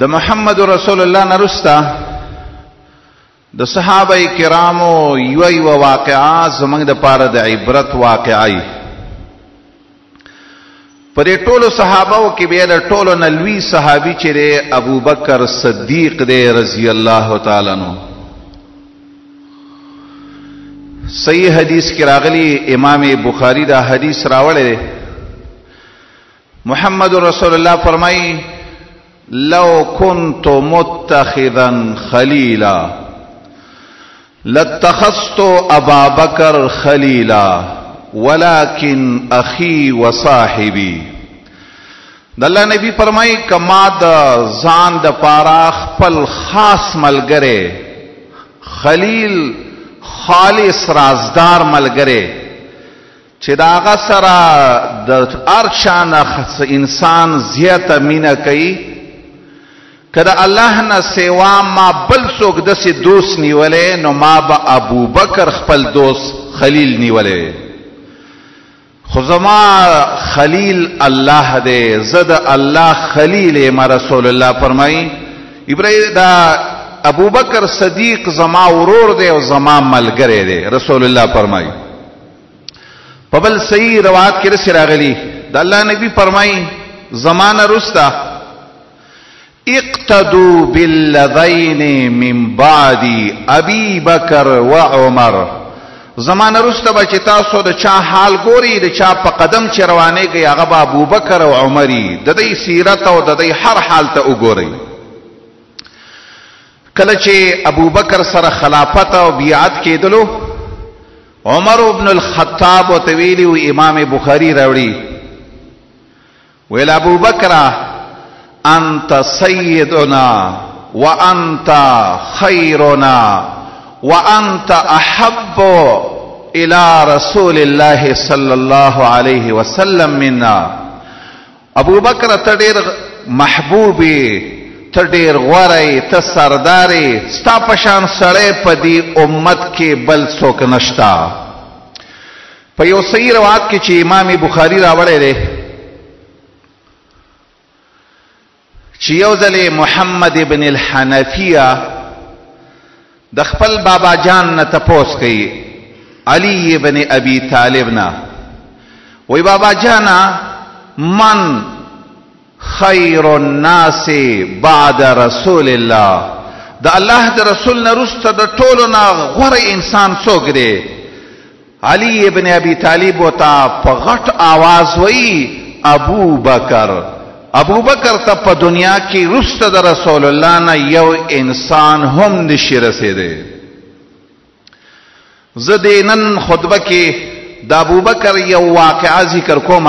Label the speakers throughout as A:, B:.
A: د محمد رسول الله نه وروسته د صحابه کرامو یوه یوه واقعه زموږ دپاره د عبرت واقعه وي. په دې ټولو صحابو کې بیا د ټولو نه لوی صحابي چې دی ابوبکر صدیق دی رضی الله تعالی عنہ. صحیح حدیث کې راغلی، امام بخاری دا حدیث راوړی دی. محمد رسول الله فرمایي لو كنت متخذا خليلا لاتخذت ابا بکر خليلا ولكن اخي وصاحبي. د الله نبی فرمایي کما د ځان د پاره خپل خاص ملګری، خلیل، خالص رازدار ملګری چې د هغه سره د هر چا نه انسان زیاته مینه کوي، که د الله نه سوا ما بل څوک داسې دوست نیولی نو ما به ابوبکر خپل دوست خلیل نیولی، خو زما خلیل الله دی، زه د الله خلیل یم. رسول الله فرمایي ابراهیم دا ابوبکر صدیق زما ورور دی او زما ملګری دی. رسول الله فرمایي په بل صحیح روایت کې داسې راغلي، د الله نبی فرمایي زمانه وروسته اقتدوا بالذین من بعدی ابي بکر و عمر. زمانه وروسته به چې تاسو د چا حال ګورئ، د چا په قدم چې روانېږئ، هغه به ابوبکر او عمري، د دې سیرت او د دې هر حال ته وګورئ. کله چې ابوبکر سره خلافت او بیعت کېدلو، عمر ابن الخطاب ورته ویلي و، امام بخاري راوړي، ویل ابوبکر انت سیدنا وانت خیرنا وانت احب الى رسول الله صلی الله علیه وسلم منا. ابوبکر ته ډېر محبوب یې، ته ډېر غوره یې، ته سردار یې، ستا په شان سړی په دې امت کې بل څوک نشته. په یو صحیح روایت کې چې امام بخاري راوړی دی چې یو ځلې محمد ابن الحنفیه د خپل بابا جان نه تپوس کوي، علی ابن ابي طالب نه، وی بابا جانا من خیر الناس بعد رسول الله، د الله د رسول نه وروسته د ټولو نه غوره انسان څوک دی؟ علی ابن ابي طالب ورته په غټ آواز وایي ابو بکر. ابو بکر ته په دنیا کې وروسته د رسول الله نه یو انسان هم نشي رسېدی. زه دې نن خطبه کې د ابوبکر یو واقعه ذکر کوم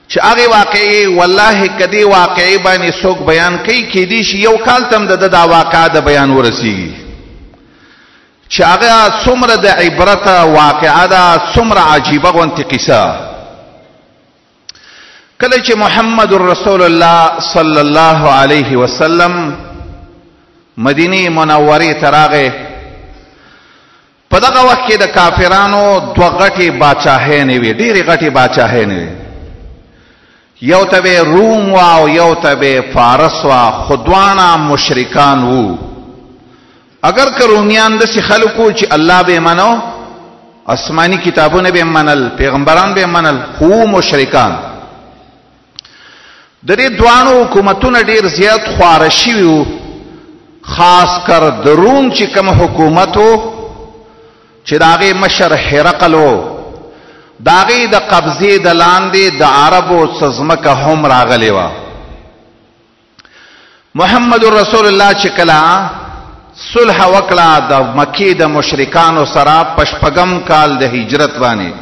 A: چې هغې واقعې والله که دې واقعې باندې څوک بیان کوي، کیدی شي یو کال ته هم د ده دا واقعه د بیان ورسیږي، چې هغه څومره د عبرت واقعه ده، څومره عجیبه غونتې قصه. کله چې محمد رسول الله صلی الله علیه وسلم مدینه منورې ته راغی، په دغه وخت کې د کافرانو دوه غټې باچاهۍ وې، ډېرې غټې باچاهۍ وې. یو ته به روم وه او یو ته به فارس وه، خو دواړه مشرکان وو. اگر که رومیان داسې خلک وو چې الله به یې منو، آسماني کتابونه به یې منل، پیغمبران به یې منل، خو مشرکان. د دې دواړو حکومتونه ډېر زیات خواره شوي وو، خاص کر د روم چې کوم حکومت و چې د هغې مشر هرقل و، د هغې د قبضې د لاندې د عربو څه ځمکه هم راغلې وه. محمد رسول الله چې کله صلح وکړه د مکې د مشرکانو سره په شپږم کال د هجرت باندې،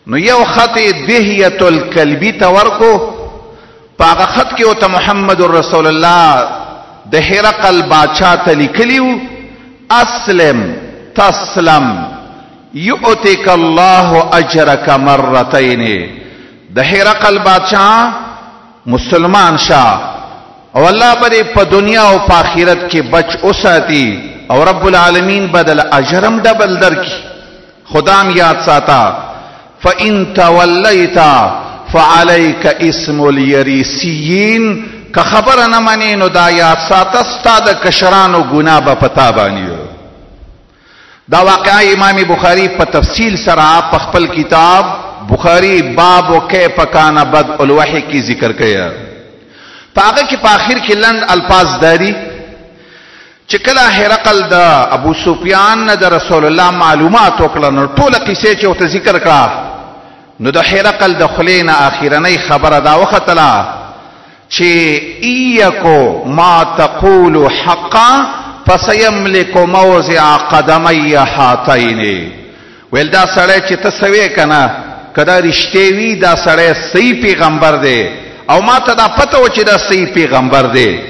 A: نو یو خط یې دهیة الکلبي ته ورکو. په هغه خط کې ورته محمد رسول الله د هرقل باچا ته لیکلي وو اسلم تسلم یؤتک الله اجرک مرتین. د هرقل باچا مسلمان شه او الله به دې په دنیا او په آخرت کې بچ وساتي او رب العالمین به دله اجر هم ډبل درکړي. خدام یاد ساته، فإن تولیت فعلیک اسم الیریسیین، که خبره نه منې نو دا یاد ساته، ستا د کشرانو ګناه به په تا باندې. دا واقعه امام بخاری په تفصیل سره په خپل کتاب بخاری باب کیف کان بدء الوحی کې ذکر کړی. په هغه کې په آخر کې لنډ الفاظ داري چې کله هرقل د ابو سفیان نه د رسول الله معلومات وکړه، نو ټوله قصې چې ورته ذکر کړه، نو د هرقل د خولې نه آخرنۍ خبره دا وختله چې ایکو ما تقول حقا فسیملک موضع قدمی هاتین. ویل دا سړی چې ته سوې که نه، که دا رښتې وي دا سړی صحیح پیغمبر دی، او ما ته دا پته وه چې دا صحیح پیغمبر دی،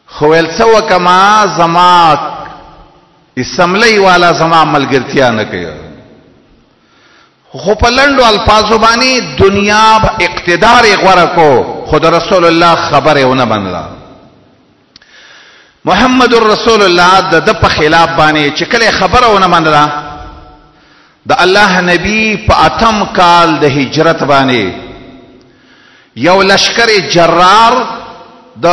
A: خو ویل څه وکړم زما اسمبلۍ والا زما ملګرتیا نه کوي. خو په لنډو الفاظو باندې دنیا اقتدار یې غوره کو، خو د رسول الله خبره یې ونه منله. محمد رسول الله د ده په خلاف باندې چې کله خبره ونه منله، د الله نبی په اتم کال د هجرت باندې یو لشکر جرار د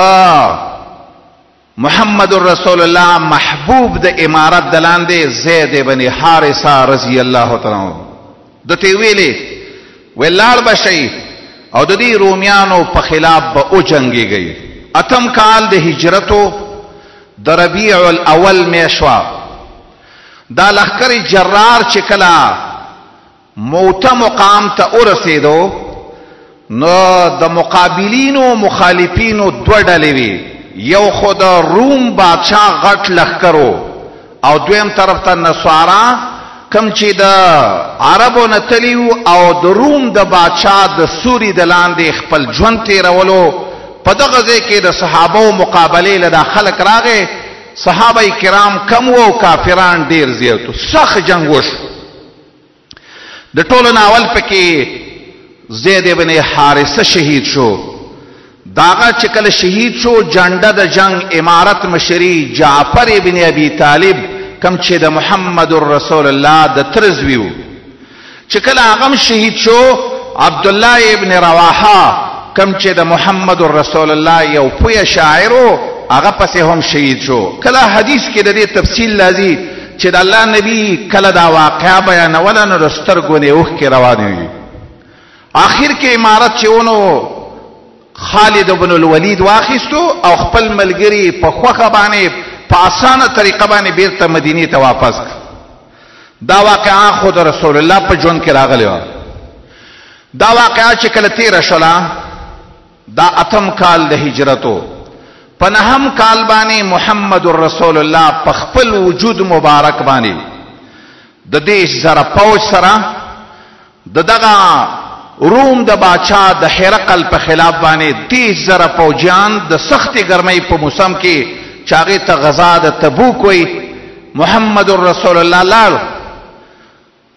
A: محمد رسول الله محبوب د امارت د لاندې زید بن حارثه رضی الله تعالی عنہ ده ته ویلې، ویل لاړ به شئ او د دې رومیانو په خلاف به وجنګېږئ. اتم کال د هجرتو د ربیع الاول میاشت، دا لښکر جرار چې کله موته مقام ته ورسېدو، نو د مقابلینو مخالفینو دوه ډلې وې. یو خو د روم بادشاه غټ لښکر او دویم طرف ته نصارا کم چې د عربو نه تلي او د روم د بادشاه د سوري د لاندې خپل ژوند تېرولو. په دغه ځای کې د صحابو مقابلې له دا خلک راغی، صحابه کرام کم وو او کافران ډېر زیات وو. سخت جنګ وشو. د ټولو نه اول پکې زید ابن حارثه شهید شو. داغه چې کله شهید شو، جنډه د جنگ امارت مشری جعفر ابن ابي طالب کم چې د محمد رسول الله د تره زوی وو، چې کله هغه شهید شو، عبد الله ابن رواحه کم چې د محمد رسول الله یو پوی شاعر، هغه پسې هم شهید شو. کله حدیث کې د دې تفصیل راځي چې د الله نبی کله دا واقعا بیانوله نو د سترګو نه اوښکې روانې وي. آخر کې امارت چې ونو خالد بن الولید واخیستو او خپل ملګری په خوښه باندې په اسانه طریقه باندې بیرته مدینې ته واپس کړ. دا واقعا خو د رسول الله په ژوند کې راغلی وه. دا واقعا چې کله تېره شوله، دا اتم کال د هجرتو، په نهم کال باندې محمد رسول الله په خپل وجود مبارک باندې د 30,000 پوځ سره د دغه روم د باچا د هرقل په خلاف باندې 30,000 پوځیان د سختې ګرمۍ په موسم کې چې هغې ته غزا د تبوک وایي، محمد رسول الله لاړ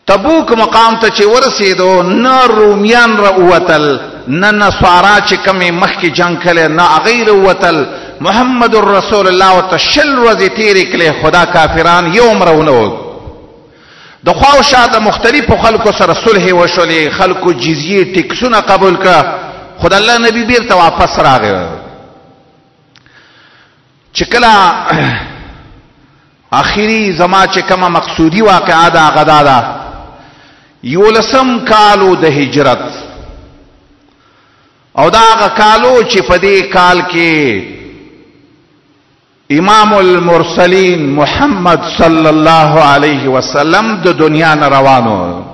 A: تبوک مقام ته. چې ورسېدو، نه رومیان را ووتل، نه نصارا چې کومې مخکې جنګ کړی، نه هغوی راووتل. محمد رسول الله ورته 20 ورځې تېرې کړې، خو دا کافران یو هم راونه ووت. د خواوشا د مختلفو خلکو سره صلح وشولې، خلکو جزیې ټیکسونه قبول کړه، خو د الله نبی بیرته واپس راغی. چې کله اخیری زما چې کومه مقصودی واقعه ده هغه دا ده، یولسم کالو د هجرت، او دا هغه کالو چې په دې کال کې امام المرسلین محمد صلی الله علیه وسلم د دنیا نه روانو.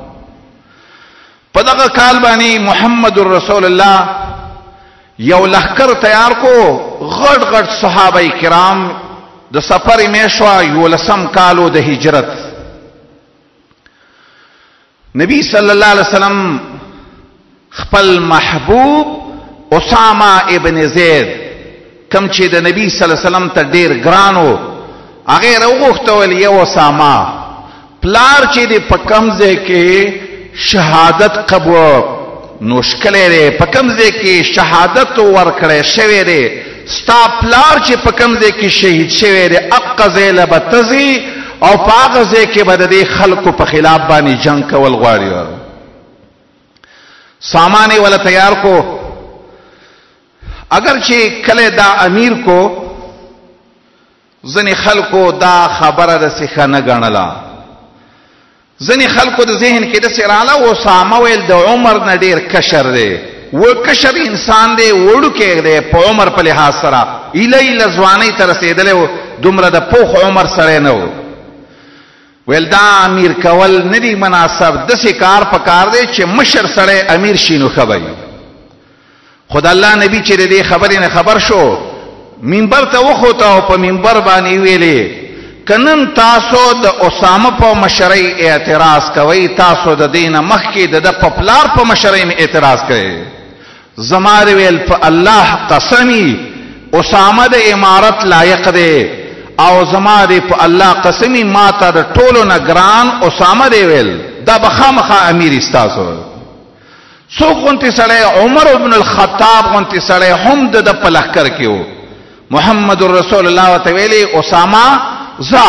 A: په دغه کال باندې محمد رسول الله یو لښکر تیار کو، غټ غټ صحابه کرام. د صفر میشوا، یولسم کالو د هجرت، نبی صلی الله علیه وسلم خپل محبوب اسامه ابن زید کم چې د نبی صلی الله علیه وسلم ته ډیر ګرانو، هغه راوغوښته، ول یو اسامه، پلار چې د په کوم ځای کې شهادت قبول نوش کړی دی، په کوم ځای کې شهادت ورکړی شوی دی، ستا پلار چې په کوم ځای کې شهید شوی دی، اقه ځای له به ته ځې او په هغه ځای کې به د دې خلکو په خلاف باندې جنګ کول غواړي. سامان یې وله تیار کو. اگر چې کله دا امیر کو، ځنې خلکو دا خبره داسې ښه نه ګڼله. ځنې خلکو د ذهن کې داسې راله، اسامه ویل د عمر نه ډېر کشر دی، و کشر انسان دی، وړوکی دی په عمر په لحاظ سره، ایله ایله ځوانۍ ته رسېدلی و، دومره د پوخ عمر سړی نه و. ویل دا امیر کول نه دی مناسب، داسې کار په کار دی چې مشر سړی امیر شي نو ښه به وي. خو د الله نبي چې د دې خبرې نه خبر شو، منبر ته وخوته او په منبر باندې ویلې، که نن تاسو د اسامه په مشرۍ اعتراض کوئ، تاسو د دې نه مخکې د ده په پلار په مشرۍ مې اعتراض کوئ. زما دې ویل په الله قسمي اسامه د امارت لایق دی، او زما دې په الله قسمي ما ته د ټولو نه ګران اسامه دی. ویل دا به خامخا امیر ستاسو. څوک غونتې سړی، عمر ابن الخطاب غونتې سړی هم د ده په لښکر کې و. محمد رسول الله ورته ویلي اسامه ځه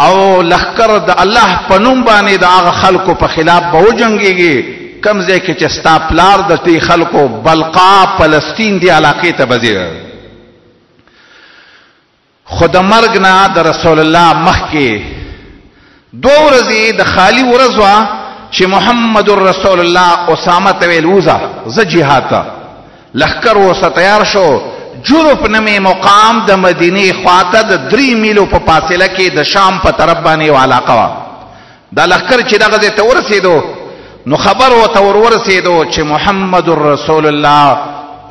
A: او لښکر د الله په نوم باندې د هغه خلکو په خلاف به وجنګېږي کوم ځای کې چې ستا پلار د دې خلکو بلقا فلسطین دې علاقې ته به ځي. خو د مرګ نه د رسول الله مخکې دوه ورځې د خالي ورځ وه چې محمد رسول الله اسامه ته ویل وځه زه جهاد ته. لښکر ورسره تیار شو. جرف نومې مقام د مدینې خواته د 3 میلو په فاصله کې د شام په طرف باندې یوه علاقه وه. دا لښکر چې دغه ځای ته ورسېدو نو خبر ورته ور ورسېدو چې محمد رسول الله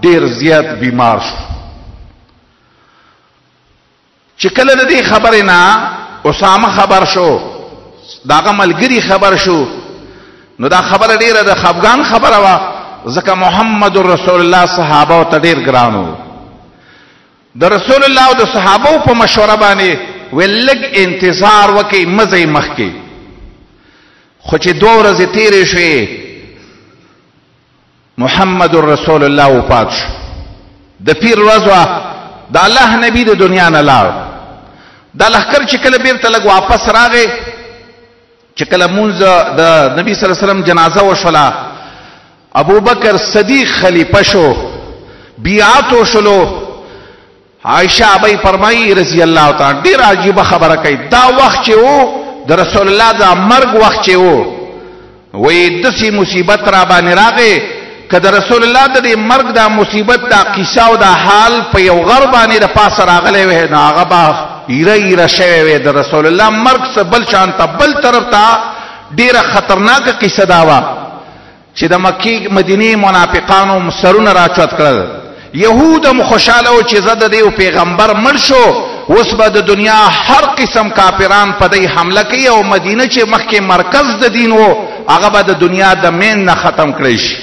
A: ډېر زیات بیمار شو. چې کله د دې خبرې نه اسامه خبر شو، د هغه ملګري خبر شو، نو دا خبره ډېره د خفګان خبره وه، ځکه محمد رسول الله صحابه ته ډېر ګران و. د رسول الله او د صحابو په مشوره باندې ویل لږ انتظار وکړئ، مه ځئ مخکې. خو چې 2 ورځې تېرې شوې، محمد رسول الله وفات شو. د پیر ورځ وه، د الله نبی د دنیا نه لاړ. دا لښکر چې کله بیرته لږ واپس راغی، چې کله مونځ د نبی صلی الله علیه وسلم جنازه وشوله، ابوبکر صدیق خلیفه شو، بیعت وشلو. عائشه ابي فرمایي رضی الله تعالی، ډېره عجیبه خبره کوي. دا وخت چې و د رسول الله دا مرګ وخت چې و، وایي داسې مصیبت را باندې راغی که د رسول الله د دې مرګ دا مصیبت دا قصه او دا حال په یو غر باندې د پاسه راغلی وی، نو هغه به ایره ایره شوی وی. د رسول الله مرګ څه بل شان ته بل طرف ته ډېره خطرناکه قصه دا وه چې د مکې مدینې منافقانو سرونه راچت کړل. یهود هم خوشحاله و چې زه د دې پیغمبر مړ شو، اوس به د دنیا هر قسم کافران په دې حمله کوي او مدینه چې مخکې مرکز د دین و هغه به د دنیا د مین نه ختم کړی شي.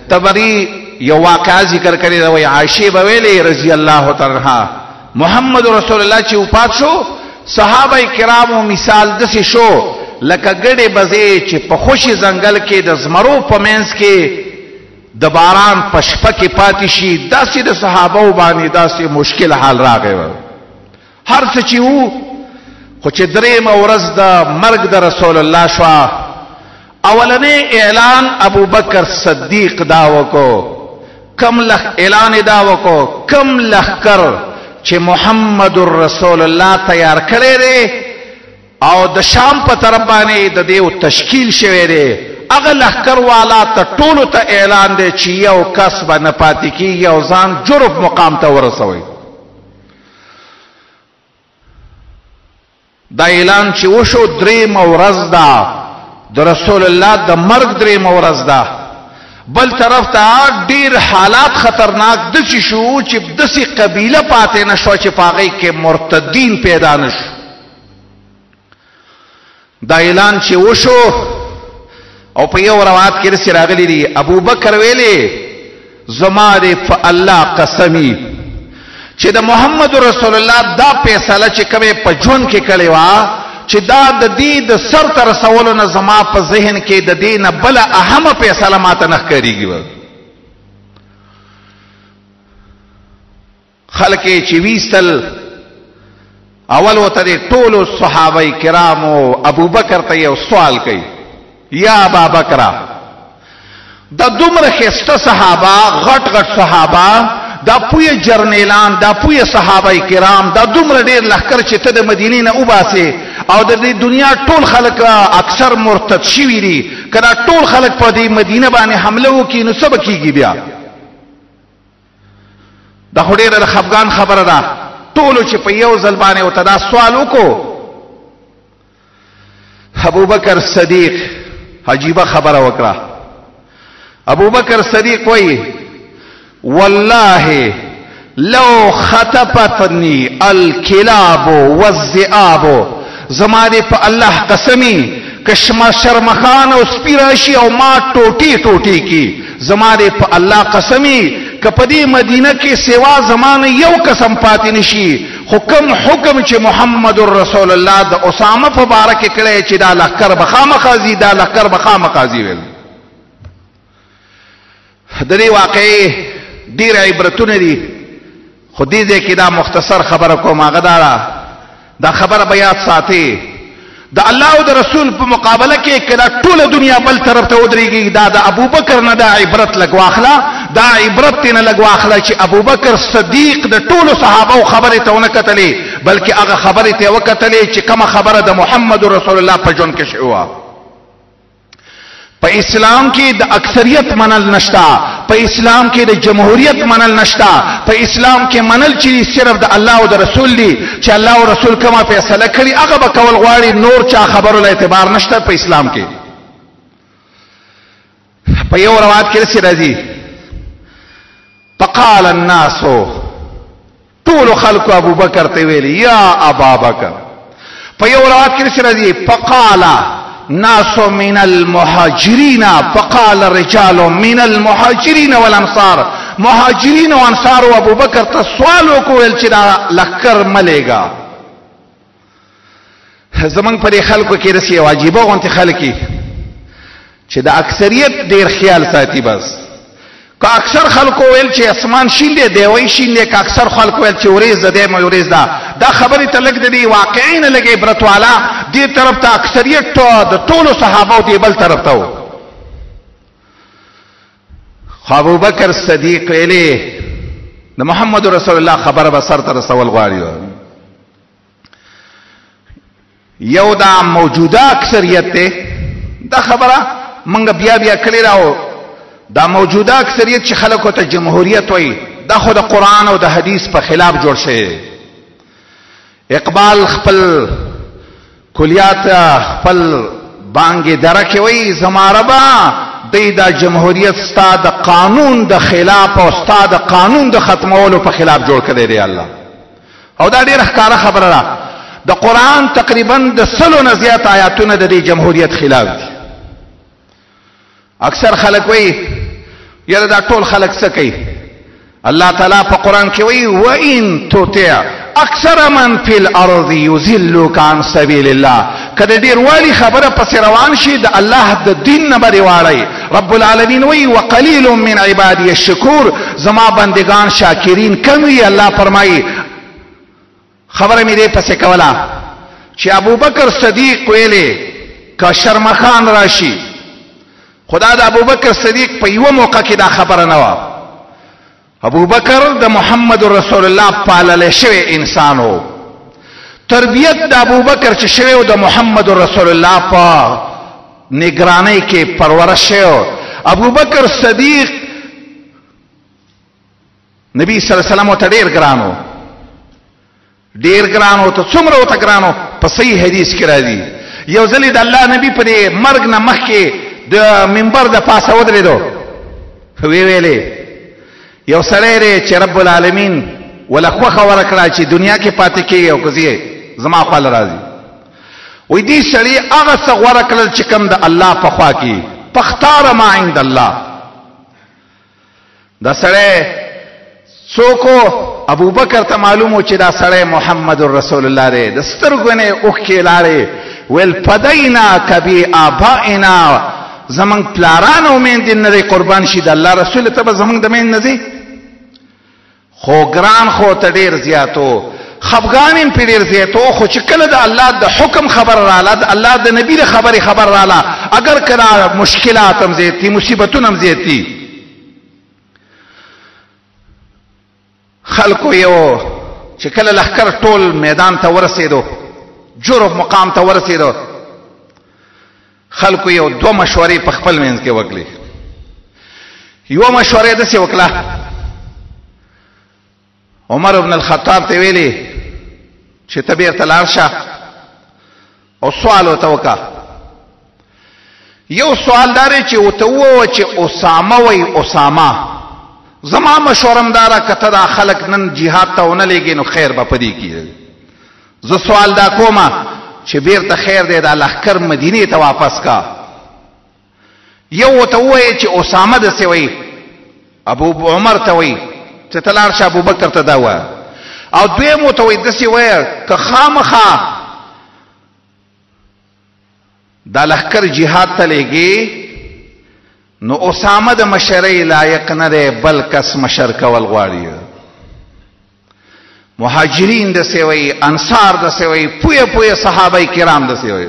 A: طبري یو واقعه ذکر کړې ده، وایي عایشې به ویلې رضی الله تعالی عنها، محمد رسول الله چې وفات شو، صحابه کرامو مثال داسې شو لکه ګډې بزې چې په خوشي ځنګل کې د زمرو په منځ کې د باران په شپه کې پاتې شي، داسې د صحابو باندې داسې مشکل حال راغی. هر څه چې وو، خو چې درېیمه ورځ د مرګ د رسول الله شوه، اولنی اعلان ابوبکر صدیق دا وکړو، کم لخ اعلان دا وکړو، کم لښکر چې محمد رسول الله تیار کړی دی او د شام په طرف باندې د دیو تشکیل شوی دی، هغه لښکر والا ته ټولو ته اعلان دی چې یو کس به نه پاتې کېږي او ځان جرف مقام ته ورسوي. دا اعلان چې وشو، درېیمه ورځ ده د رسول الله د مرګ، درېیمه ورځ ده. بل طرف ته ډیر حالات خطرناک داسې شو چې داسې قبیله پاتې نه شوه چې په هغې کې مرتدین پیدا نه شو. دا اعلان چې وشو، او په یو روایت کې داسې راغلي دي، ابوبکر ویلې زما دې په الله قسمي چې د محمد رسول الله دا فیصله چې کومې په ژوند کې کړې وه، چې دا د دې د سر ته رسولو نه زما په ذهن کې د دې نه بله اهمه فیصله ماته نه ښکارېږي. خلک یې چې ویستل، اول ورته د ټولو صحابه کرامو ابوبکر ته یو سوال کوي، یا ابا بکره، دا دومره ښایسته صحابه، غټ غټ صحابه، دا پوی جرنیلان، دا پوی صحابه کرام، دا دومره ډیر لښکر چې ته د مدینې نه وباسې او د دې دنیا ټول خلک اکثر مرتد شوي دي، که دا ټول خلک په دې مدینه باندې حمله وکړي نو څه به کېږي بیا؟ دا خو ډېره د خفګان خبره ده. ټولو چې په یو ځل باندې ورته دا سوال وکړو، ابوبکر صدیق عجیبه خبره وکړه. ابوبکر صدیق وایي والله لو خطفتني الكلاب والذئاب، زما دې په الله قسمي که شرمخان او سپي راشي او ما ټوټې ټوټې کي، زما دې په الله قسمي که په دې مدینه کې سوا زما نه یو قسم پاتې نشي، خو کوم حکم چې محمد رسول الله د اسامه په باره کې کړی چې دا لښکر به خامخا ځي، دا لښکر به خامخا ځي ویل. د دې واقعې ډېر عبرتونه دي، خو دې ځای کې دا مختصر خبره کوم، هغه دا ده، دا خبره به یاد ساتئ، د الله او د رسول په مقابله کې که دا ټوله دنیا بل طرف ته ودرېږي، دا د ابوبکر نه دا عبرت لږ واخله، دا عبرت ترې نه لږ واخله چې ابوبکر صدیق د ټولو صحابو خبرې ته ونه کتلې، بلکې هغه خبرې ته یې وکتلې چې کومه خبره د محمد رسول الله په ژوند کې شوې وه. په اسلام کې د اکثریت منل نشتا، په اسلام کې د جمهوریت منل نشتا، په اسلام کې منل چې صرف د الله او د رسول دی، چې الله او رسول کومه فیصله کړي هغه به کول غواړي، نور چا خبرو له اعتبار نشته په اسلام کې. په یو روایت کې داسې راځي، فقال الناس، ټولو خلکو ابوبکر ته ویلي یا ابا بکر. په یو روایت کې داسې راځي، فقال ناس من المهاجرین، فقال رجال من المهاجرین والانصار، مهاجرین او انصار او ابوبکر ته سوال وکړ چې دا لښکر مه لېږه. زمونږ په دې خلکو کې داسې یو عجیبه غونتې خلک چې د اکثریت ډېر خیال ساتي. بس که اکثر خلکو ویل چې اسمان شین دی، دی وایي شین دی، که اکثر خلکو ویل چې ورېځ ده، دی مې ورېځ ده، دا خبرې ته لږ د دې واقعي نه لږ عبرت والا دې طرف ته اکثریت د ټولو صحابو دې بل طرف ته و. خو ابوبکر صدیق ویلې د محمد رسول الله خبره به سر ته رسول غواړي. یو دا موجوده اکثریت دی، دا خبره موږ بیا بیا کړې راو، دا موجوده اکثریت چې خلکو ته جمهوریت وایي، دا خو د قرآن او د حدیث په خلاف جوړ شوی دی. اقبال خپل کلیات خپل بانګې دره کې وایي، زما ربه دی دا جمهوریت ستا د قانون د خلاف او ستا د قانون د ختمولو په خلاف جوړ کړی دی الله. او دا ډېره ښکاره خبره ده، د قرآن تقریبا د 100 نه زیات آیاتونه د دې جمهوریت خلاف دي. اکثر خلک وایي یاره دا ټول خلک څه کوي؟ الله تعالی په قرآن کې وایي وَإِن تطع اکثر من فی الارض یضلوک عن سبیل الله، که د ډېر والي خبره پسې روان شي د الله د دین نه به دې واړوي. رب العالمین وایي وقلیل من عبادی الشکور، زما بندگان شاکرین کم وي. الله فرمایي، خبره مې دې پسې کوله چې ابوبکر صدیق ویلې که شرمخان راشي، خدا د ابوبکر صدیق په یوه موقع کې دا خبره نه وه. ابوبکر د محمد رسول الله پاللی شوی انسان و، تربیت د ابوبکر چې شوی و د محمد رسول الله په نگرانۍ کې پرورش شوی و. ابوبکر صدیق نبی صلی الله علیه وسلم ته ډېر ګران و، ډېر ګران و، ته څومره ورته ګران و، په صحیح حدیث کې راځي. یو ځلې د الله نبی په دې مرګ نه مخکې د منبر د پاسه ودرېدو، ویې ویلې یو سړی دی چې رب العالمین وله خوښه ورکړه چې دنیا کې پاتې کېږي او که ځي زما خوا له راځي. وایي دې سړي هغه څه غوره کړل چې کوم د الله په خوا کې، فاختار ما عند الله. دا سړی څوک و؟ ابوبکر ته معلوم و چې دا سړی محمد رسول الله دی. د سترګو نه یې اوښکې لاړې، ویل فدیناک بآبائنا، زمونږ پلاران او میندې نه دی قربان شي د الله رسول ته به زمونږ د میند نه ځي. خو ګران خو ته ډېر زیات و. خفګان هم پرې ډېر زیات و، خو چې کله د الله د حکم خبر راله، د الله د نبي د خبرې خبر راله، اگر که دا مشکلات هم زیات دي، مصیبتونه هم زیات دي، خلکو یو چې کله لښکر ټول میدان ته ورسېدو، جرف مقام ته ورسېدو، خلکو یو دوه مشورې په خپل منځ کې وکړې. یوه مشوره یې داسې وکړه، عمر ابن الخطاب ته ویلې چې ته بېرته لاړ شه او سوال ورته وکړه. یو سوال دا دی چې ورته ووایه چې اسامه وایي، اسامه زما مشوره هم دا ده که ته دا خلک نن جهاد ته ونه لېږې نو خیر به په دې کې. زه سوال دا کوم چې بېرته خیر دی دا لښکر مدینې ته واپس کا. یو ورته ووایه چې اسامه داسې وایي، ابو عمر ته وایي چې ته لاړ شه ابوبکر ته دا ووایه. او دویم ورته وایي داسې وایه که خامخا دا لښکر جهاد ته لېږې نو اسامه د مشرۍ لایق نه دی، بل کس مشر کول غواړي. مهاجرین داسې وایي، انصار داسې وایي، پویه پویه صحابه کرام داسې وایي.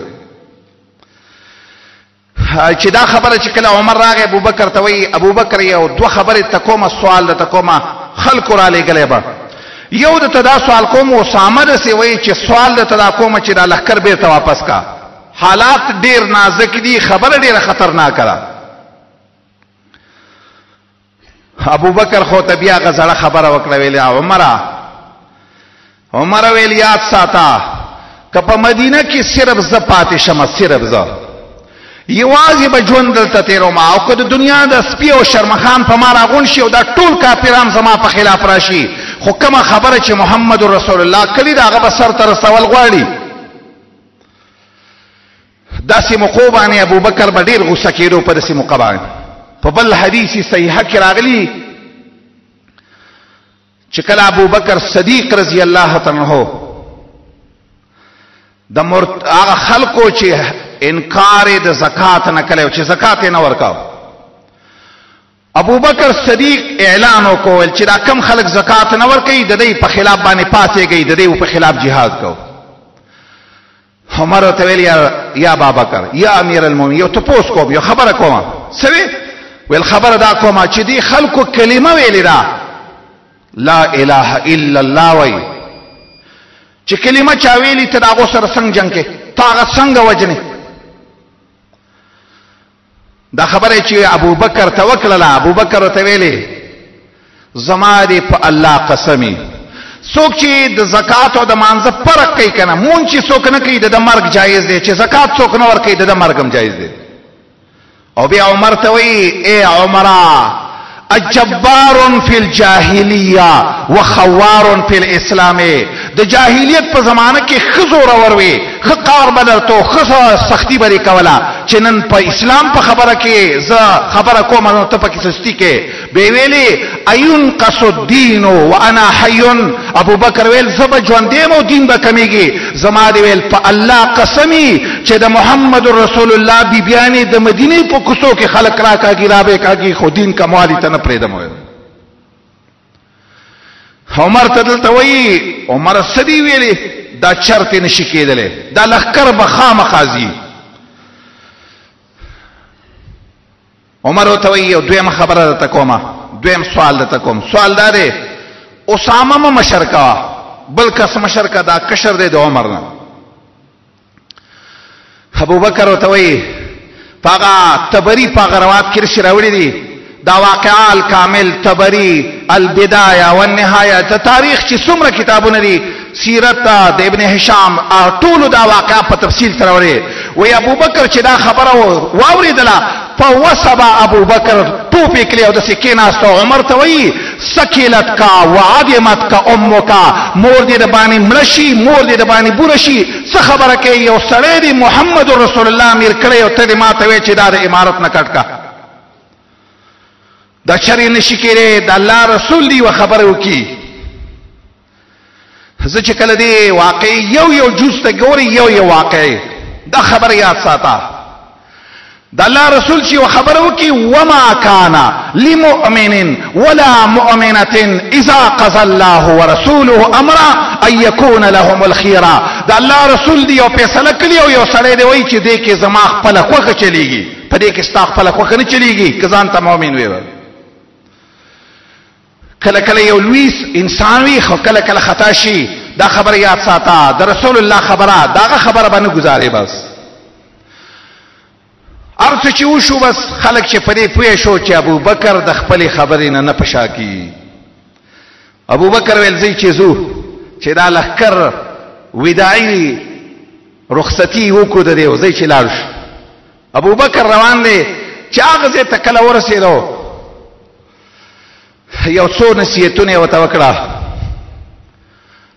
A: چې دا خبره چې کله عمر راغی ابوبکر ته وایي، ابوبکر یو دوه خبرې ته کومه سوال درته کومه، خلکو رالیږلی به، یو درته دا سوال کوم، اسامه داسې وایي چې سوال درته دا کومه چې دا لښکر بېرته واپس کا، حالات ډېر نازک دي، خبره ډېره خطرناکه ده. ابوبکر خو ته بیا هغه زړه خبره وکړه، ویلې عمره، عمر ویل یاد ساته که په مدینه کې صرف زه پاتې شم، صرف زه یوازې به ژوند دلته تېروم، او که د دنیا د سپي او شرمخان په ما راغونډ شي او دا ټول کافران زما په خلاف راشي، خو کومه خبره چې محمد رسول الله کړې ده هغه به سر ته رسول غواړي. داسې موقع باندې ابوبکر به ډېر غوسه کېدو په داسې موقع باندې. په بل حدیث صحیحه کې راغلي چې کله ابوبکر صدیق رضی الله تعالی عنہ د هغه خلکو چې انکار یې د زکات نه کړی چې زکات یې نه ورکاو، ابوبکر صدیق اعلان وکول چې دا کم خلک زکات نه ورکوي د دوی په خلاف باندې پاڅېږئ، د دوی په خلاف جهاد کوو. عمر ورته ویل یا ابابکر، یا امیر المؤمنین، یو تپوس کوم، یو خبره کوم. څه وې؟ ویل خبره دا کوم چې دې خلکو کلمه ویلې ده لا اله الا الله، وایي چې کلمه چا ویلي ته د هغو سره څنګه جنګ کې، ته هغه څنګه وژنې؟ دا خبره چې ابوبکر ته وکړله، ابوبکر ورته ویلې زما دې په الله قسمي، څوک چې د زکات او د مانځه فرق کوي که نه، مونځ چې څوک نه کوي د ده مرګ جایز دی، چې زکات څوک نه ورکوي د ده مرګ هم جایز دی. او بیا عمر ته وایي ای عمره، اجبار فی الجاهلیه وخوار فی الاسلام، د جاهلیت په زمانه کې ښه زورور وي، ښه قار به درته، ښه سختی به دې کوله، چې نن په اسلام په خبره کې زه خبره کوم نو ته پکې سستی کې. به ویلې اينقص الدين وانا حي، ابو بکر ویل زه به ژوندی یم او دین به کمیږي. زما دې ویل په الله قسمي چې د محمد رسول الله بیبیانې د مدینې په کوڅو کې خلک راکاږي، را به کاږي، خو دین کموالي ته نه پرېږدم. ویل عمر ته دلته وایي، عمر څه دي ویلې؟ دا چرته نشي کېدلی، دا لښکر به خامخا ځي. عمر ورته وایي یو دویمه خبره درته کومه، دویم سوال درته کوم. سوال دا دی اسامه مه مشر کوه، بل کس مشر که، دا کشر دی د عمر نه. ابوبکر ورته وایي په هغه طبري په هغه روایت کې داسې راوړي دي، دا واقعه الکامل، طبري، البدايه والنهايه، د تاریخ چې څومره کتابونه دي، سیرت د ابن هشام، ټولو دا واقعه په تفصیل سره وړي. وایي ابوبکر چې دا خبره واورېدله په وسبا ابوبکر ټوپې کړې او داسې کېناسته. عمر ته وایي سکیلت کا وعدمت کا امک، مور دې د باندې مړه شي، مور دې د باندې بوره شي، څه خبره کوي؟ یو سړی دی محمد رسول الله امیر کړی او ته دې ما ته وایې چې دا د امارت نه کټ کا، دا چرې نشي کېدی، د الله رسول دی یوه خبره وکړي. زه چې کله دې واقع یو یو جز ته ګوري، یو یو واقع دا خبره یاد ساته. د الله رسول چې یو خبره وکړي، وما کان لمؤمن ولا مؤمنة اذا قضى الله ورسوله امرا ان يكون لهم الخيره. د الله رسول دی یو فیصله کړي او یو سړی دی وایي چې دې کې زما خپله خوښه چلیږي، په دې کې ستا خپله خوښه نه چلیږي که ځان ته مؤمن وي. کله کله یو لوی انسان وي خو کله کله خطا شي. دا خبره یاد ساته، د رسول الله خبره، داغه خبره به نه ګزارې. بس هر څه چې وشو، بس خلک چې په دې پوه شو چې ابوبکر د خپلې خبرې نه نه په شا کېږي. ابوبکر ویل ځئ چې ځو چې دا لښکر وداعي رخصتي وکړو د دې، ځئ چې لاړ شو. ابوبکر روان دی چې هغه ځای ته کله ورسېدو، یو څو نصیحتونه یې ورته وکړه.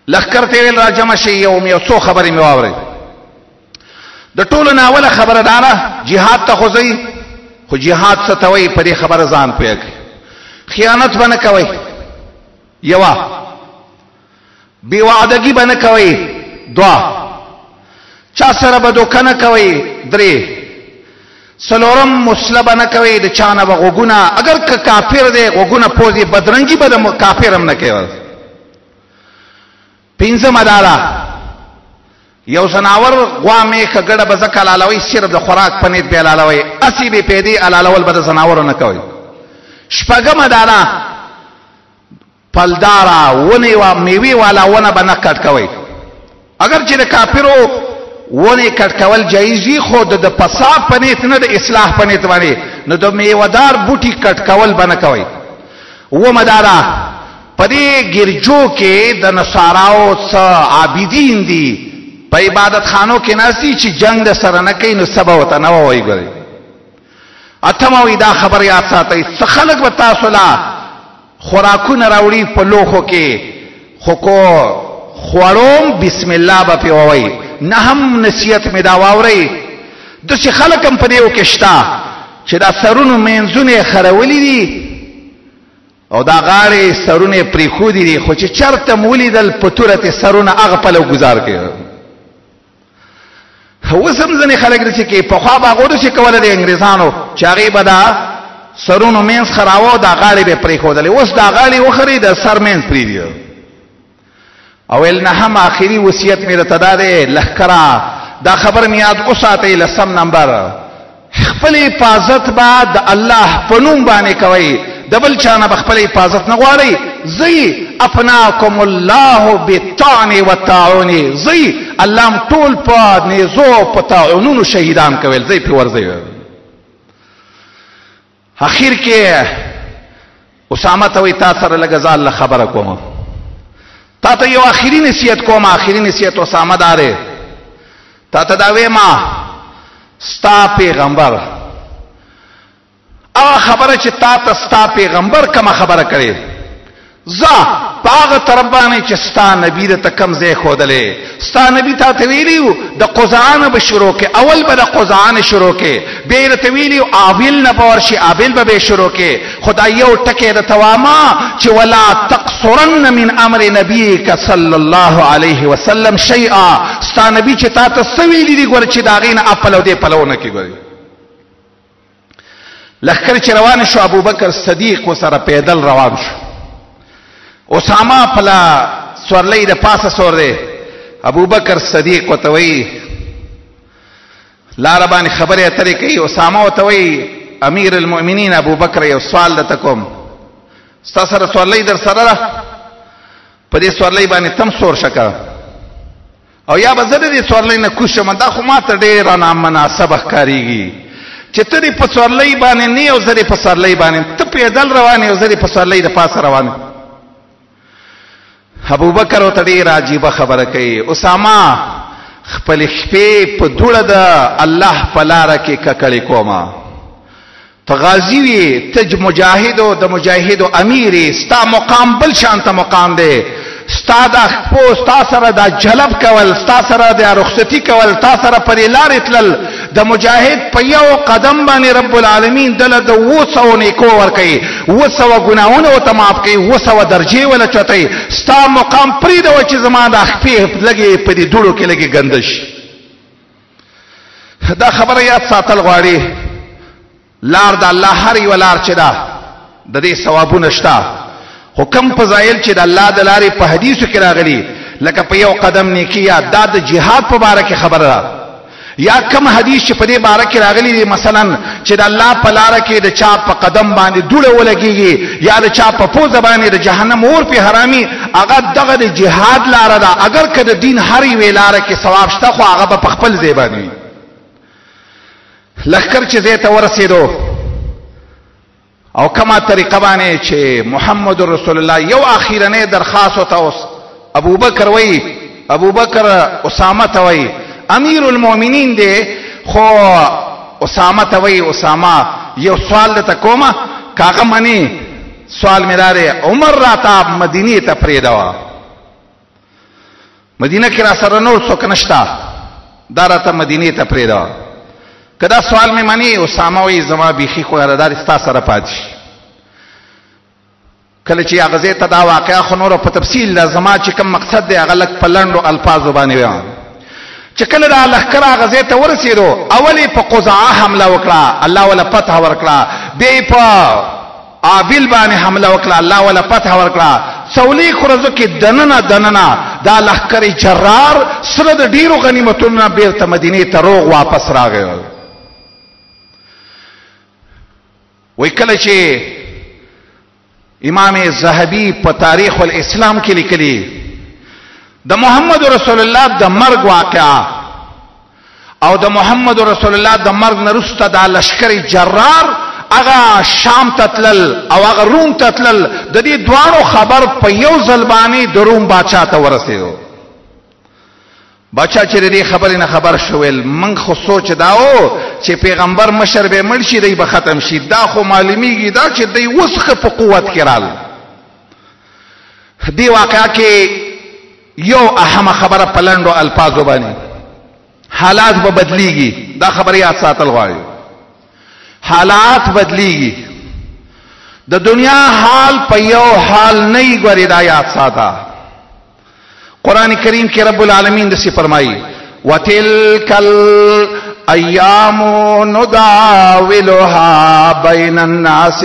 A: لښکر ته یې ویل راجمع شئ، یو څو خبرې مې واورئ. د ټولو نه اوله خبره دا ده، جهاد ته خو ځئ، خو جهاد څه ته وایي په دې خبره ځان پوه کړئ. خیانت به نه کوئ، یوه بې وعدګي به نه کوئ، دوه چا سره به دوکه نه کوئ، درې څلورم مسله به نه کوئ، د چا نه به غوږونه، اګر که کافر دی غوږونه پوزې بدرنګي به د کافر هم نه کوئ. پنځمه دا ده، یو ځناور غوا میښه ګډه به ځکه حلالوئ صرف د خوراک په نیت به حلالوئ، هسې بې پیدې حلالول به د ځناورو نه کوئ. شپږمه دا ده، پلداره ونې وا میوې والا ونه به نه کټ کوئ، اګر چې د کافرو ونې کټ کول جایز وي، خو د فساد په نیت نه، د اصلاح په نیت باندې، نو د میوهدار بوټي کټ کول به نه کوئ. اوومه دا ده، په دې ګرجو کې د نصاراو څه عابدین دي، په عبادت خانو کې ناست دي، چې جنګ د سره نه کوي نو څه به ورته نه ووایي. ګورئ اتمه وایي دا خبر یاد ساتئ، څه خلک به تاسو له خوراکونه راوړي په لوښو کې، خو کو خوړوم بسم الله به پې ووایي. نه هم نصیحت مې دا واورئ، داسې خلک هم په دې کې شته چې دا سرونو مینځونه یې خرولي دي او دا غاړې سرونه یې پرېښودي دي، خو چې چېرته مو ولیدل په توره ترې سرونه هغه پلو ګزار کوي. اوس هم ځینې خلک داسې کوي، پخوا به هغو داسې کوله د انګریزانو چې هغې به دا سرونو منځ خراوه او دا غاړې به یې پرېښودلې، اوس دا غاړې وخري د سر منځ پرېږدي. او ویل نه هم آخري وصیت مې درته دا دی لښکره، دا خبر مې یاد وساتئ. لسم نمبر، خپل حفاظت به د الله په نوم باندې کوئ، د بل چا نه به خپل حفاظت نه غواړئ. ځئ افناکم الله بالطعن والطاعون، ځئ الله هم ټول په نیزو په طاعونونو شهیدان کوي، ځئ پرې ورځئ. اخیر کې اسامه ته وایي تا سره لږه ځان له خبره کوم، تا ته یو آخري نصیحت کوم. آخري نصیحت اسامه دا دی، تا ته دا وایم ستا پیغمبر هغه خبره چې تا ته ستا پیغمبر کومه خبره کړې، ځه په هغه طرف باندې چې ستا نبي درته کوم ځای ښودلی. ستا نبي تا ته ویلي وو د قزعه نه به شروع کې، اول به د قزعه نه شروع کې، بیا یې درته ویلي وو آبل نه به ورشي، آبل به بیا شروع کې. خو دا یو ټکی درته وامه چې ولا تقصرن من امر نبیک صلی الله علیه وسلم شیئا. ستا نبي چې تا ته څه ویلي دي ګوره چې د هغې نه اپل او دې پلو نه کې. ګورې لښکر چې روان شو، ابوبکر صدیق ورسره پیدل روان شو. اسامه پلا سورلۍ د پاسه سور دی، ابوبکر صدیق ورته وایي لاره باندې خبرې اترې کوي. اسامه ورته وایي امیر المؤمنین ابوبکر یو سوال درته کوم، ستا سره سورلۍ در سره ده، په دې سورلۍ باندې تم سور شکه او یا به زه د دې سورلۍ نه کوز شم، دا خو ما ته ډېره نامناسبه ښکارېږي چې ته دې په سورلۍ باندې نه او زه دې په سورلۍ باندې، ته پیدل روان یې او زه دې په سورلۍ د پاسه روان یم. ابوبکر ورته ډېره عجیبه خبره کوي، اسامه خپلې خپې په دوړه د الله په لاره کې ککړې کومه، ته غازی وي، ته مجاهد او د مجاهدو امیر یې، ستا مقام بل شانته مقام دی، ستا دا خپو ستا سره دا جلب کول، ستا سره دا رخصتي کول، تا سره پرې لارې تلل، د مجاهد په یو قدم باندې رب العالمین دله د 700 نیکو ورکوي، 700 ګناهونه ورته معاف کوي، 700 درجې وله چوتوي. ستا مقام پرېږده چې زما دا خپې لږې په دې دوړو کې لږې ګنده شي. دا خبره یاد ساتل غواړي. لار د الله هر یو لار چې ده د دې ثوابونه شته، خو کم فضایل چې د الله د لارې په حدیثو کې راغلي، لکه په یو قدم نیکي، یا دا د جهاد په باره کې خبره ده، یا کم حدیث چې په دې باره کې راغلي دي، مثلا چې د الله په لاره کې د چا په قدم باندې دوړه ولګېږي یا د چا په پوزه باندې د جهنم اور پې حرامي، هغه دغه د جهاد لاره ده. اګر که د دین هر یوې لاره کې ثواب شته، خو هغه به په خپل ځای باندې وي. لښکر چې ځای ته ورسېدو او کما طریقه باندې چې محمد رسول الله یو اخیرنې درخواست ورته اوس ابوبکر وایي، ابوبکر اسامه ته وایي، امیر المؤمنین دی، خو اسامه ته وایي، اسامه یو سوال درته کومه، که هغه منې سوال مې دا دی، عمر راته مدینې ته پرېږده، مدینه کې را سره نور څوک نشته، دا راته مدینې ته پرېږده، که دا سوال مې منې؟ اسامه وایي زما بیخي خو دا ستا سره پاتې شي. کله چې هغه ځای ته دا واقعه خو نوره په تفصیل ده، زما چې کوم مقصد دی هغه لږ په لنډو الفاظو باندې وایم. چې کله دا لښکر هغه ځای ته ورسېدو، اول یې په قزعه حمله وکړه، الله وله فتح ورکړه، بیا یې په عابل باندې حمله وکړه، الله وله فتح ورکړه. څلوېښت ورځو کې دننه دننه دا لښکر جرار سره د ډېرو غنیمتونو نه بېرته مدینې ته روغ واپس راغی. وایي کله چې امام ذهبي په تاریخ الاسلام کې لیکلي د محمد رسول الله د مرګ واقعه او د محمد رسول الله د مرګ نه وروسته دا لشکر جرار هغه شام ته تلل او هغه روم ته تلل، د دې دواړو خبر په یو ځل باندې د روم باچا ته ورسېدو. باچا چې د دې خبرې نه خبر شو، ویل موږ خو سوچ دا و چې پیغمبر مشر به مړ شي، دی به ختم شي، دا خو معلومیږي دا چې دی اوس ښه په قوت کې رال. دې واقعه کې یو اهمه خبره په لنډو الفاظو باندې، حالات به بدلیږي، دا خبره یاد ساتل غواړي. حالات بدلیږي، د دنیا حال په یو حال نه ګوري، دا یاد ساته. قرآن کریم کې رب العالمین دسی فرمایي، وتلک الایام نداولها بین الناس.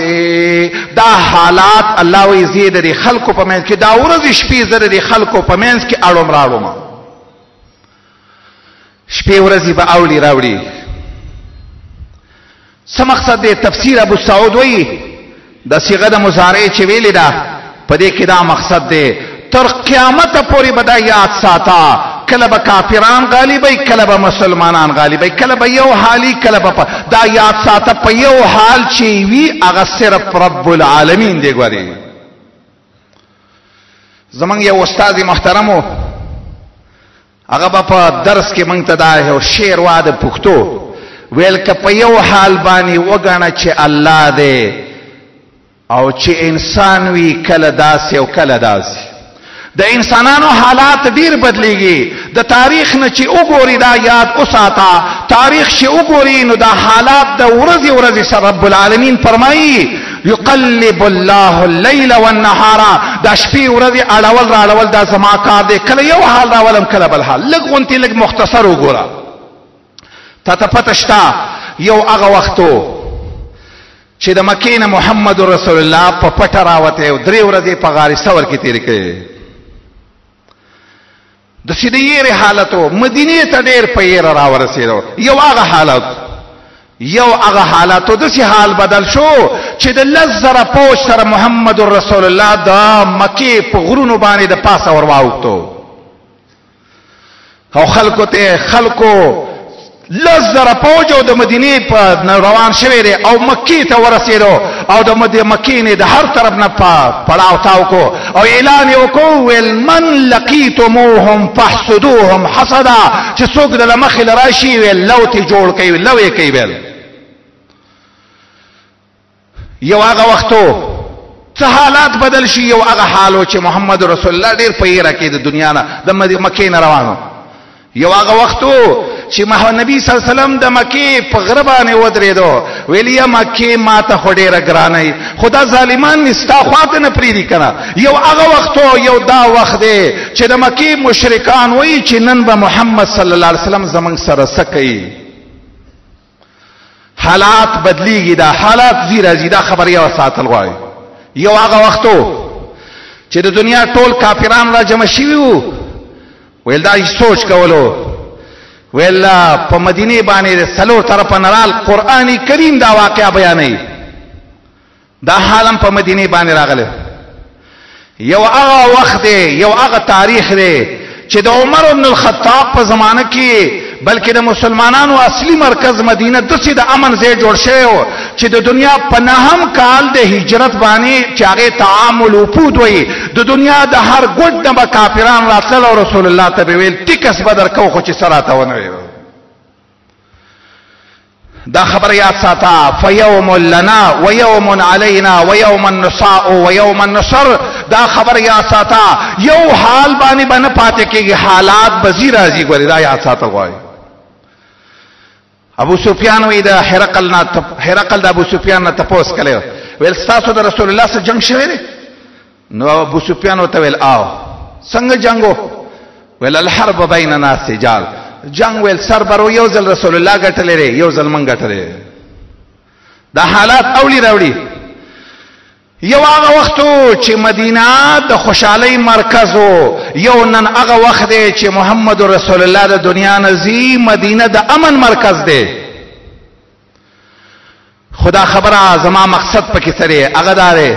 A: دا حالات الله وی زید د خلکو په منځ کې، دا ورځې شپې زره د خلکو په منځ کې اړوم راړوم، شپې ورځې به اوړي راوړي. څه مقصد دی؟ تفسیر ابو سعود وایي د صیغه د مضارع چې ویلې ده په دې کې دا مقصد دی، تر قیامت پورې به دا یاد ساته، کله به کافران غالبوي، کله به مسلمانان غالبوي، کله به یو حالي، کله به دا یاد ساته په یو حال چې وي هغه صرف رب العالمین دی. ګورې زمونږ یو استاد محترم و، هغه به په درس کې موږ ته دا یو شعر وا د پښتو ویل، که په یو حال باندې وګڼه چې الله دی او چې انسان وي کله داسې او کله داسې. د انسانانو حالات ډیر بدلیږي، د تاریخ نه چې وګوري دا یاد وساته، تاریخ چې وګوري نو دا حالات د ورځې ورځې سره رب العالمین فرمایي یقلب الله الليل والنهار، دا شپې ورځې اړول راړول دا زما کار دی، کله یو حال راولم کله بل حال. لږ غونتې لږ مختصر وګوره، تا ته پته شته یو هغه وختو چې د مکې نه محمد رسول الله په پټه راوتی او درې ورځې په غار ثور کې تېرې کړې، داسې د یېرې حالت و، مدینې ته ډېر په یېره راورسېدو. یو هغه حالت، یو هغه حالت و، داسې حال بدل شو چې د 10,000 پوځ سره محمد رسول الله د مکې په غرونو باندې د پاسه ور واوښتو او خلکو ته، خلکو 10,000 پوځ او د مدینې په روان شوی دی او مکې ته ورسېدو او د مکې نه د هر طرف نه پړاو تاو کو او اعلان یې وکړو، ویل من لقیتموهم فاحسدوهم حسدا، چې څوک د مخې له راشي ویل لو ترې جوړ کوي، لو یې کوي. ویل یو هغه وختو څه حالات بدل شي، یو هغه حال و چې محمد رسول الله ډېر په یېره کې د دنیا نه د مکې نه روانو. یو هغه وخت و چې محمد نبی صلی الله علیه وسلم د مکې په غره باندې ودرېدو، ویل یا مکې ما ته خو ډېره ګرانه یې، خو دا ظالمان مې ستا خوا ته نه پرېږدي که نه. یو هغه وخت و، یو دا وخت دی چې د مکې مشرکان وایي چې نن به محمد صلی الله علیه وسلم زموږ سره څه کوي. حالات بدلیږي، دا حالات ځي راځي، دا خبره یو ساتل غواړي. یو هغه وختو چې د دنیا ټول کافران را جمع شوي وو، ویل دا سوچ کولو، ویل په مدینه باندې د څلور طرفه نه رال. قرآن کریم دا واقعه بیانوي، دا حالم په مدینه باندې راغلی. یو هغه وخت دی، یو هغه تاریخ دی چې د عمر بن الخطاب په زمانه کې، بلکې د مسلمانانو اصلي مرکز مدینه داسې د امن ځای جوړ شوی و چې د دنیا په نهم کال د هجرت باندې چې هغې ته عام الوفود وایي، د دنیا د هر ګوټ نه به کافران راتلل او رسول الله ته به ویل ټیکس به درکوو خو چې څه راته ونه ویل. دا خبر یاد ساته، فیوم لنا ویوم علینا ویوم النصاء ویوم النصر. دا خبر یاد ساته، یو حال باندې به نه پاتې کېږي، حالات به ځي راځي. ګورې دا یاد ساته غواړي. ابو سفیان وی د هرقل نه، هرقل د ابو سفیان نه تپوس کړی، ویل ستاسو د رسول الله سره جنګ شوی دی؟ نو ابو سفیان ورته ویل آو. څنګه جنګ و؟ ویل الحرب بیننا سجال. جنگ ویل سر برو، یو ځل رسول الله ګټلی دی، یو ځل موږ ګټلی. دا حالات اوړي راوړي. یو هغه وخت چې مدینه د خوشحالۍ مرکز و، یو نن هغه وخت دی چې محمد رسول الله د دنیا نه ځي، مدینه د امن مرکز دی. خدا خبره زما مقصد پکې څه دی، هغه دا دی،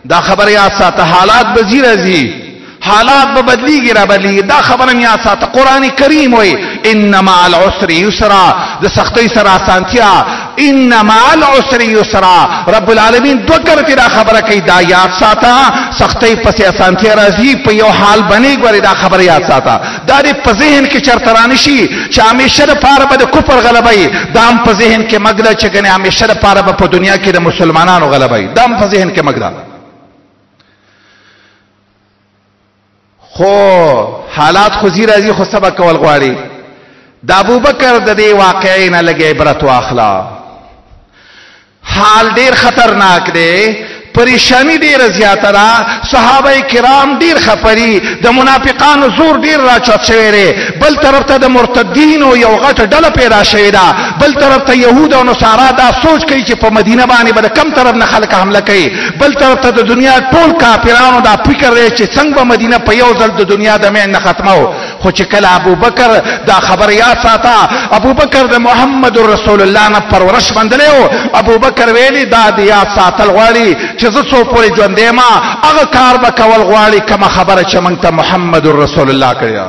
A: دا خبره یاد ساته، حالات به ځي راځي، حالات به بدلیږي را بدلیږي. دا خبره مې یاد ساته. قرآن کریم وایي ان مع العسر یسرا، د سختۍ سره اسانتیا، ان مع العسر یسرا. رب العالمین دوه کرتې دا خبره کوي، دا یاد ساته، سختۍ پسې اسانتیا راځي، په یو حال باندې ګورې. دا خبره یاد ساته، دا دې په ذهن کې چېرته رانشي چې همیشه دپاره به د کفر غلبه وي. دا هم په ذهن کې مه ږده چې ګنې همیشه دپاره به په دنیا کې د مسلمانانو غلبه وي، دا هم په ذهن کې مه ږده. خو حالات خو ځي راځي، خو صبر کول غواړي. د ابوبکر د دې واقعې نه لږ عبرت واخله. حال ډیر خطرناک دی، پریشانی ډیره زیاته ده، صحابه کرام ډیر خفه دي، د منافقانو زور ډیر راچت شوی دی، بل طرف ته د مرتدینو یو غټه ډله پیدا شوې ده، بل طرف ته یهود او نصارا دا سوچ کوي چې په مدینه باندې به د کم طرف نه خلک حمله کوي، بل طرف ته د دنیا ټول کافرانو دا فکر دی چې څنګه به مدینه په یو ځل د دنیا د مین نه ختمو. خو چې کله ابوبکر دا خبر یاد ساته، ابوبکر د محمد رسول الله نه پرورش موندلی و، ابوبکر ویلي دا د یاد ساتل غواړي چې زه څو پورې ژوندی یم هغه کار به کول غواړي کومه خبره چې موږ ته محمد رسول الله کړې ده.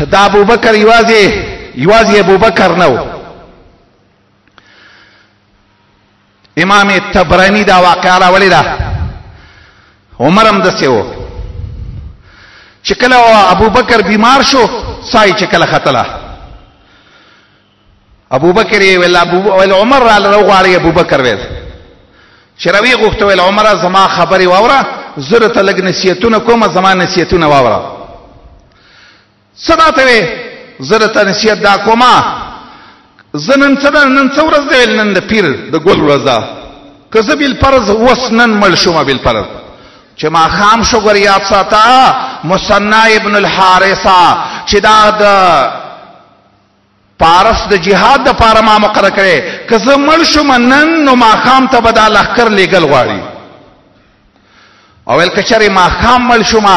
A: دا ابوبکر یوازې ابوبکر نه و. امام طبراني دا واقعه راولې ده. عمر هم داسې و چې کله ابوبکر بیمار شو، ساه یې چې کله ختله، ابوبکر یې ویل عمر راله راوغواړئ. ابوبکر ویل چې راویې غوښته، ویل عمره زما خبرې واوره، زه درته لږ نصیحتونه کوم، زما نصیحتونه واوره. څه راته وې؟ زه درته نصیحت دا کوم، زه نن څه ده، نن څه ورځ دی؟ ویل نن د پیر د ګل ورځ ده، که زه بالفرض اوس نن مړ شوم، بالفرض چې ماښام شو، ګورې یاد ساته مثنا ابن الحارثه چې دا د پارس د جهاد د پاره ما مقرر کړی، که زه مړ شوم نن نو ماښام ته به دا لښکر لېږل غواړي. او ویل که چېرې ماښام مړ شوم،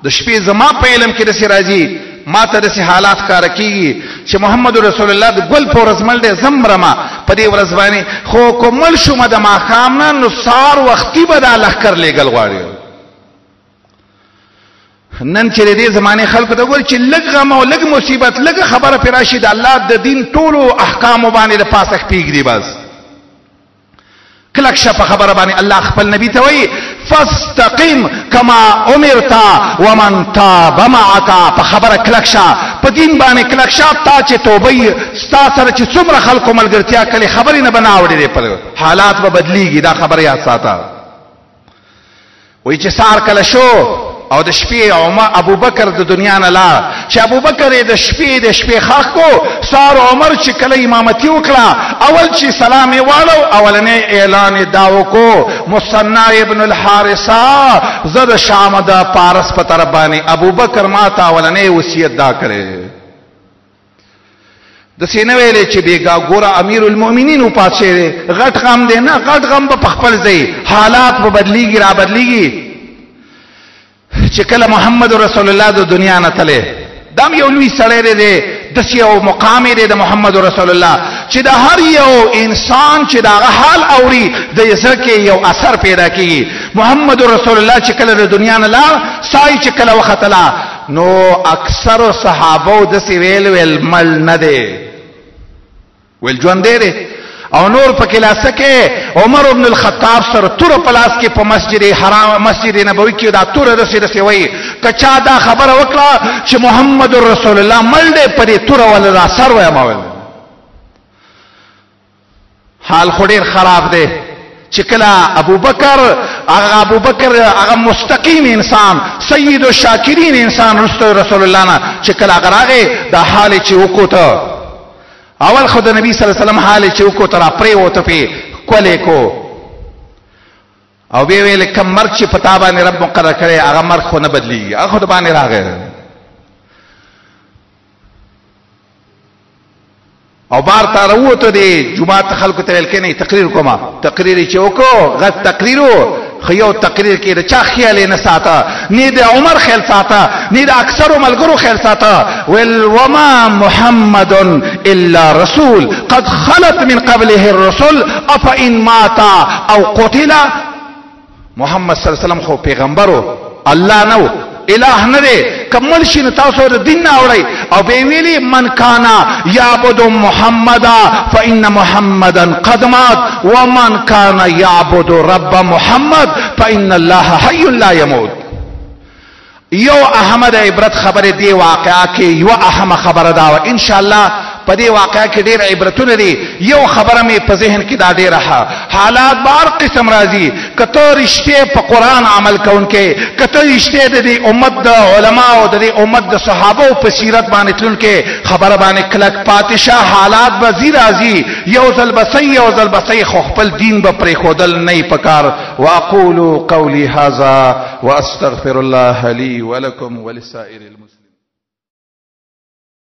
A: د شپې زما په علم کې داسې راځي، ما ته داسې حالات ښکاره کېږي چې محمد رسول الله د ګل په ورځ مړ دی، زه مرمه په دې ورځ باندې، خو که مړ شوم د ماښام نه نو سهار وختي به دا لښکر لېږل غواړي. نن چې د دې زمانې خلکو ته ګوري چې لږ غم او لږ مصیبت، لږ خبره پرې راشي، د الله د دین ټولو احکامو باندې د پاسه خپې ږدي. بس کلک شه په خبره باندې. الله خپل نبی ته وایي فاستقم کما امرت ومن تاب معک. په خبره کلک شه، په دین باندې کلک شه، تا چې توبه یې، ستا سره چې څومره خلکو ملګرتیا کړې خبرې نه به نه اوړي دی، پر حالات به بدلیږي. دا خبره یاد ساته. وایي چې سهار کله شو او د شپې عمر ابوبکر د دنیا نه لاړ، چې ابوبکر یې د شپې ښخ کو، سهار عمر چې کله امامتي وکړه، اول چې سلام یې واړو، اولنی اعلان یې دا وکړو، مثنا ابن الحارثه زه د شام د پارس په طرف باندې، ابوبکر ما ته اولنی وصیت دا کړی. د سینه ویلې چې بیګا ګوره امیر المؤمنین وفات شوی دی، غټ غم دی نه، غټ غم به په خپل ځای، حالات به بدلیږي را بدلیږي. چې کله محمد رسول الله د دنیا نه تللی، دا هم یو لوی سړی دی، داسې یو مقام دی د محمد رسول الله چې د هر یو انسان چې د هغه حال اوري د زړه کې یو اثر پیدا کېږي. محمد رسول الله چې کله د دنیا نه لاړ، سای چې کله وختله، نو اکثر صحابو داسې ویل، ویل مړ نه دی، ویل ژوندی دی. او نور پکې لا څه کې عمر ابن الخطاب سره توره په لاس کې په مسجد حرام مسجد نبوي کې دا توره داسې داسې وایي، که چا دا خبره وکړه چې محمد رسول الله مړ دی، په دې توره وله دا سر وایم. ویل حال خو ډېر خراب دی. چې کله ابوبکر، هغه ابوبکر هغه مستقیم انسان، سید الشاکرین انسان، رسول رسول الله نه چې کله هغه راغی، دا حال چې وکوته، اول خو د نبی صلی الله علیه وسلم حال چې وکوته، را پرېوته پې ښکلی کو، او بیا ویل کوم مرګ چې په تا باندې رب مقرر کړی هغه مرګ خو نه بدلیږي، هغه خو د باندې راغی. او بار ته راووته دی جومات ته خلکو ته ویل کېنئ تقریر کومه. تقریر یې چې وکړو، غټ تقریر و، خو یو تقریر کې د چا خیال یې نه ساته، نه د عمر خیال ساته، نه د اکثرو ملګرو خیال ساته. ویل وما محمد الا رسول قد خلت من قبله الرسل افان مات او قتل. محمد صلی الله علیه وسلم خو پیغمبر و، الله نه و، اله نه دی، که مړ شي نو تاسو د دین نه اوړئ. او بیا ویلي من کان یعبد محمدا فإن محمدا قد مات ومن کان یعبد رب محمد فإن الله حی لا یموت. یو اهمه د عبرت خبره دی واقعا کې، یو اهمه خبره دا وه، ان شاء الله په دې واقعا کې ډېر عبرتونه دي. یو خبره مې په ذهن کې دا ډېره، حالات به هر قسم راځي، که ته رښتیا په قرآن عمل کوونکی، که ته رښتیا د دې امت د علماو د دې امت د صحابو په سیرت باندې تلونکی، خبره باندې کلک پاتې شه، حالات به ځي راځي، یو ځل به صحیح یو ځل به صحیح، خو خپل دین به پرېښودل نه پکار. واقول قولي هذا واستغفر الله لي ولكم ولسائر المسلمين.